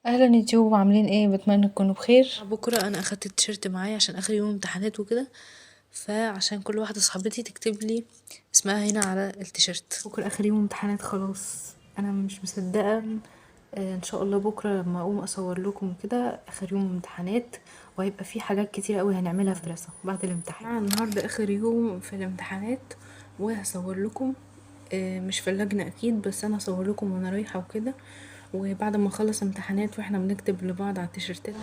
اهلا يوتيوب، عاملين ايه؟ بتمنى تكونوا بخير. بكرة انا اخدت التيشرت معايا عشان اخر يوم امتحانات و كده، فعشان كل واحدة صاحبتي تكتبلي اسمها هنا على التيشرت. بكرة اخر يوم امتحانات خلاص، انا مش مصدقة. ان شاء الله بكرة لما اقوم اصور لكم كده اخر يوم امتحانات، وهيبقى في حاجات كتير قوي هنعملها في المدرسة بعد الامتحان. النهاردة اخر يوم في الامتحانات وهصور لكم، مش في اللجنة اكيد، بس انا هصور لكم وانا رايحة وكده، وبعد ما اخلص امتحانات واحنا بنكتب لبعض على التيشيرتات.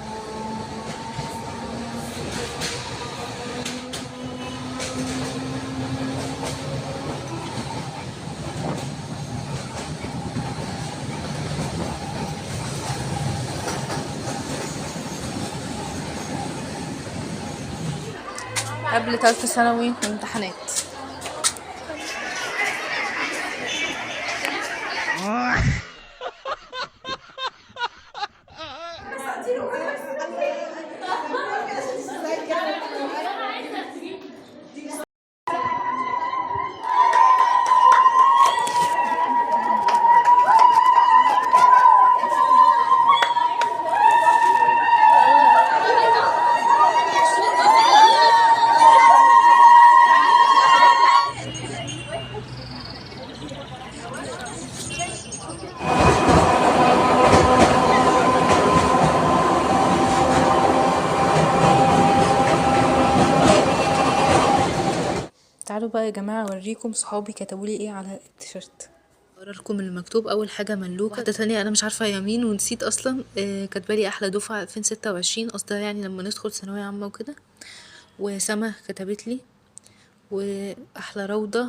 قبل تالتة ثانوي امتحانات. تعالوا بقى يا جماعة اوريكم صحابي كتبولي ايه على التيشيرت. اقرا لكم المكتوب. اول حاجة ملوكة، واحدة تانية انا مش عارفة هي مين ونسيت اصلا، كاتبالي احلى دفعة 2026، قصدها لما ندخل ثانوية عامة وكده. وسما كتبتلي و احلى روضة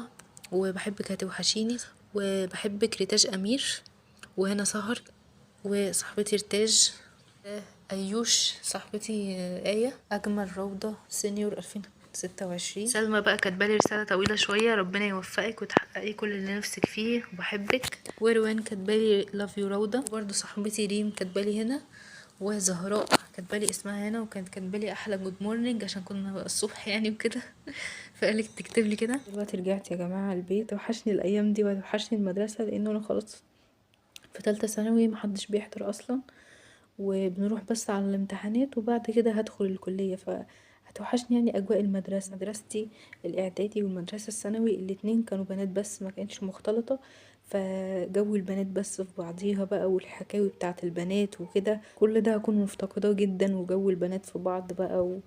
وبحبك هتوحشيني و بحبك ريتاج امير، وهنا سهر، و صاحبتي رتاج، ايوش صاحبتي آية، اجمل روضة senior 2026. سلمى بقى كاتبالي رسالة طويلة شوية، ربنا يوفقك وتحققي كل اللي نفسك فيه وبحبك. وروان كاتبالي love you روضة، وبرضه صاحبتي ريم كاتبالي هنا، وزهراء كاتبالي اسمها هنا، وكانت كاتبالي احلى good morning عشان كنا بقى الصبح وكده، فقالت تكتبلي كده. دلوقتي رجعت يا جماعة البيت، وحشني الايام دي وحشني المدرسة، لانه انا خلاص في تالتة ثانوي محدش بيحضر اصلا، وبنروح بس على الامتحانات وبعد كده هدخل الكلية، فهتوحشني اجواء المدرسة. مدرستي الاعدادي والمدرسة الثانوي الاتنين كانوا بنات بس، ما كانتش مختلطة، فجو البنات بس في بعضيها بقى والحكاوي بتاعت البنات وكده، كل ده هكون مفتقداه جدا، وجو البنات في بعض بقى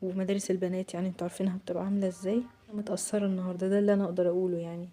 ومدارس البنات انتوا عارفينها بتبقى عاملة ازاي. متأثرة النهاردة، ده اللي انا اقدر اقوله.